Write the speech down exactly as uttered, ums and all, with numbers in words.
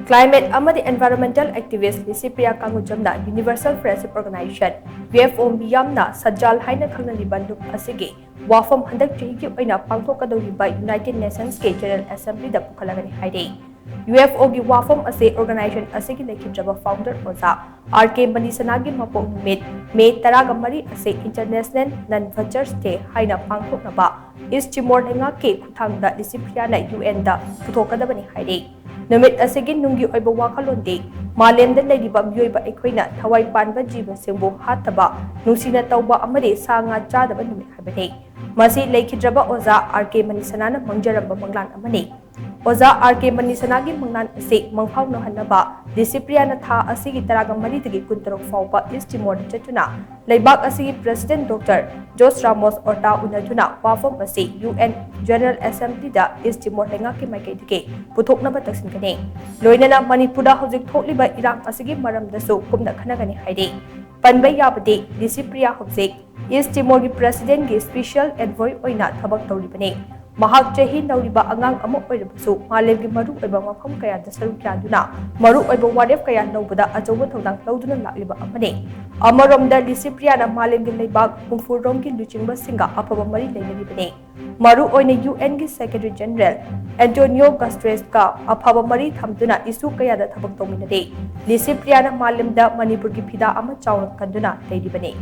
Climate ꯑꯃꯗꯤ environmental activist Licypriya ꯀꯥꯡꯒꯨꯖꯝꯅ Universal Friendship Organization, UFO, ꯃꯤꯌꯥꯝꯅ ꯁꯖꯥꯜ ꯍꯥꯏꯅ ꯈꯪꯅꯔꯤꯕ ꯂꯨꯞ ꯑꯁꯤꯒꯤ ꯋꯥꯐꯝ ꯍꯟꯗꯛ ꯆꯍꯤꯒꯤ ꯑꯣꯏꯅ ꯄꯥꯡꯊꯣꯛꯀꯗꯧꯔꯤꯕ United Nations ꯀꯤ General Assembly ꯗ ꯄꯨꯈꯠꯂꯒꯅꯤ ꯍꯥꯏꯔꯦ꯫ UFO ꯒꯤ ꯋꯥꯐꯝ ꯑꯁꯤ organization ꯑꯁꯤꯒꯤ ꯂꯩꯈꯤꯗ꯭ꯔꯕ founder ꯑꯣꯖꯥ R K ꯃꯅꯤꯁꯅꯥꯒꯤ ꯃꯄꯣꯛ ꯅꯨꯃꯤꯠ May ꯇꯔꯥꯒ ꯃꯔꯤ ꯑꯁꯤ International Non-Vultures Day ꯍꯥꯏꯅ ꯄꯥꯡꯊꯣꯛꯅꯕ East Timor ꯂꯩꯉꯥꯛꯀꯤ ꯈꯨꯠꯊꯥꯡꯗ ꯂꯤꯁꯤꯄ꯭ꯔꯤꯌꯥꯅ UN ꯗ ꯄꯨꯊꯣꯛꯀꯗꯕꯅꯤ ꯍꯥꯏꯔꯤ꯫ ꯅꯨꯃꯤꯠ ꯑꯁꯤꯒꯤ ꯅꯨꯡꯒꯤ ꯑꯣꯏꯕ ꯋꯥꯈꯜꯂꯣꯟꯗꯤ ꯃꯥꯂꯦꯝꯗ ꯂꯩꯔꯤꯕ ꯃꯤꯑꯣꯏꯕ ꯑꯩꯈꯣꯏꯅ ꯊꯋꯥꯏ ꯄꯥꯟꯕ ꯖꯤꯕꯁꯤꯡꯕꯨ ꯍꯥꯠꯇꯕ, ꯅꯨꯡꯁꯤꯅ ꯇꯧꯕ ꯑꯃꯗꯤ ꯁꯥ ꯉꯥ ꯆꯥꯗꯕ ꯅꯨꯃꯤꯠ ꯍꯥꯏꯕꯅꯤ꯫ ꯃꯁꯤ ꯂꯩꯈꯤꯗ꯭ꯔꯕ ꯑꯣꯖꯥ R K ꯃꯅꯤꯁꯅꯥꯅ ꯃꯪꯖꯔꯝꯕ ꯃꯪꯂꯥꯟ ꯑꯃꯅꯤ꯫ ꯑꯣꯖꯥ R K ꯃꯅꯤꯁꯅꯥꯒꯤ ꯃꯪꯂꯥꯟ ꯑꯁꯤ ꯃꯪꯐꯥꯎꯅꯍꯟꯅꯕ ꯂꯤꯁꯤꯄ꯭ꯔꯤꯌꯥꯅ ꯊꯥ ꯑꯁꯤꯒꯤ ꯇꯔꯥꯒ ꯃꯔꯤꯗꯒꯤ ꯀꯨꯟꯇꯔꯨꯛ ꯐꯥꯎꯕ East Timor ꯗ ꯆꯠꯇꯨꯅ ꯂꯩꯕꯥꯛ ꯑꯁꯤꯒꯤ President Doctor José Ramos-Horta ꯎꯅꯗꯨꯅ ꯋꯥꯐꯝ ꯑꯁꯤ UN General Assembly ꯗ East Timor ꯂꯩꯉꯥꯛꯀꯤ ꯃꯥꯏꯀꯩꯗꯒꯤ ꯄꯨꯊꯣꯛꯅꯕ ꯇꯛꯁꯤꯟꯒꯅꯤ꯫ ꯂꯣꯏꯅꯅ ꯃꯅꯤꯄꯨꯔꯗ ꯍꯧꯖꯤꯛ ꯊꯣꯛꯂꯤꯕ ꯏꯔꯥꯡ ꯑꯁꯤꯒꯤ ꯃꯔꯝꯗꯁꯨ ꯀꯨꯞꯅ ꯈꯟꯅꯒꯅꯤ ꯍꯥꯏꯔꯤ꯫ ꯄꯟꯕ ꯌꯥꯕꯗꯤ, ꯂꯤꯁꯤꯄ꯭ꯔꯤꯌꯥ ꯍꯧꯖꯤꯛ East Timor ꯒꯤ President ꯀꯤ Special Envoy ꯑꯣꯏꯅ ꯊꯕꯛ ꯇꯧꯔꯤꯕꯅꯤ꯫ ꯃꯍꯥꯛ ꯆꯍꯤ ꯅꯧꯔꯤꯕ ꯑꯉꯥꯡ ꯑꯃ ꯑꯣꯏꯔꯕꯁꯨ, ꯃꯥꯂꯦꯝꯒꯤ ꯃꯔꯨꯑꯣꯏꯕ ꯃꯐꯝ ꯀꯌꯥꯗ ꯁꯔꯨꯛ ꯌꯥꯗꯨꯅ ꯃꯔꯨꯑꯣꯏꯕ ꯋꯥꯔꯦꯞ ꯀꯌꯥ ꯂꯧꯕꯗ ꯑꯆꯧꯕ ꯊꯧꯗꯥꯡ ꯂꯧꯗꯨꯅ ꯂꯥꯛꯂꯤꯕ ꯑꯃꯅꯤ꯫ ꯑꯃꯔꯣꯝꯗ, ꯂꯤꯁꯤꯄ꯭ꯔꯤꯌꯥꯅ ꯃꯥꯂꯦꯝꯒꯤ ꯂꯩꯕꯥꯛ ꯍꯨꯝꯐꯨꯔꯣꯝꯒꯤ ꯂꯨꯆꯤꯡꯕꯁꯤꯡꯒ ꯑꯐꯕ ꯃꯔꯤ ꯂꯩꯅꯔꯤꯕꯅꯤ꯫ ꯃꯔꯨꯑꯣꯏꯅ UN ꯒꯤ Secretary General Antonio Guterres ꯀ ꯑꯐꯕ ꯃꯔꯤ ꯊꯝꯗꯨꯅ issue ꯀꯌꯥꯗ ꯊꯕꯛ ꯇꯧꯃꯤꯟꯅꯔꯤ꯫ ꯂꯤꯁꯤꯄ꯭ꯔꯤꯌꯥꯅ ꯃꯥꯂꯦꯝꯗ ꯃꯅꯤꯄꯨꯔꯒꯤ ꯐꯤꯗꯥ ꯑꯃ ꯆꯥꯎꯅ ꯀꯟꯗꯨꯅ ꯂꯩꯔꯤꯕꯅꯤ꯫